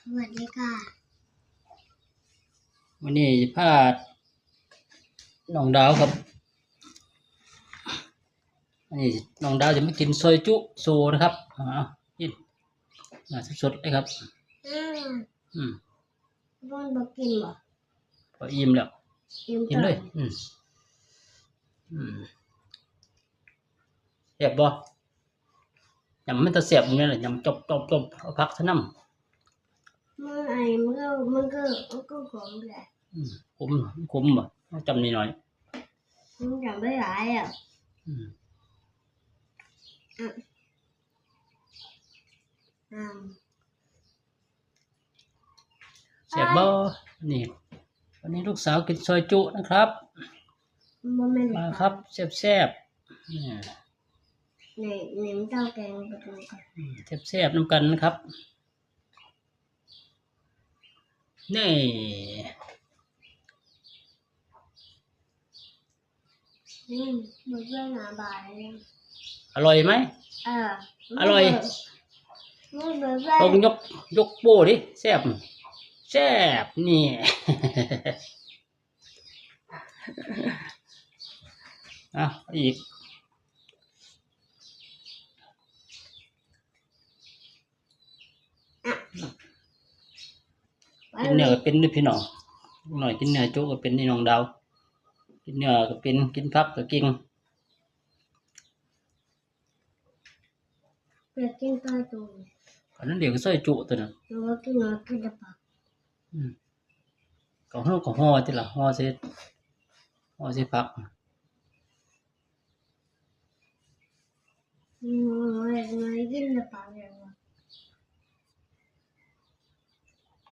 ສະຫວັດດີຄ່ະ ມື້ນີ້ພານ້ອງດາວຄັບ ອັນນີ້ນ້ອງດາວຈະມາກິນຊອຍຈຸໂຊນະຄັບ ເອົາ ກິນ ໜ້າສົດໆເລີຍຄັບ ອືມ ອືມ ເພິ່ນບໍ່ກິນບໍ່? ພໍອີ່ມແລ້ວ ອີ່ມ ກິນເລີຍ ອືມ ອືມ ແຊບບໍ່? ຍຳມັນຕາແຊບນີ້ແຫຼະ ຍຳຈົບໆ ເອົາຜັກໃສ່ນຳ ມັນໄອ ມັນກໍ ມັນກໍ ມັນກໍຂົມແຫຼະ ອືມ ຂົມ ຂົມບໍ່? ເອົາຈ້ຳໜ້ອຍໆ ມັນຈ້ຳໄດ້ຫຼາຍອະ ອືມ ອືມ ແຊບບໍ່? ນີ້ ວັນນີ້ລູກສາວກິນຊອຍຈຸນະຄັບ ບໍ່ແມ່ນ ມາຄັບ ແຊບໆ ນີ້ ນີ້ ນີ້ມັນເຈົ້າແກງປາທູ ອືມ ແຊບໆນຳກັນນະຄັບ ນີ້ ອືມ ເບີເບີໜ້າບາຍເລີຍ ອະລ່ອຍໄໝ? ເອີ ອະລ່ອຍ ເບີເບີ ຕ້ອງຍົກ ຍົກໂປ້ດິ ແຊບ ແຊບ ນີ້ ອ່ະ ອີກ ກິນເນື້ອກໍເປັນເດ້ພີ່ນ້ອງ ເດັກນ້ອຍກິນເນື້ອຈຸກໍເປັນ ນີ້ນ້ອງດາວ ກິນເນື້ອກໍເປັນ ກິນຜັກກໍເກັ່ງ ຢາກກິນຊອຍຈຸ ອັນນັ້ນດຽວກໍຊອຍຈຸຕົວນັ້ນ ຫຼືວ່າກິນ ກິນແຕ່ຜັກ ອືມ ກໍເຮົາກໍຫໍ່ຕິລະ ຫໍ່ໃສ່ ຫໍ່ໃສ່ຜັກ ອືມ ກິນແຕ່ຜັກ.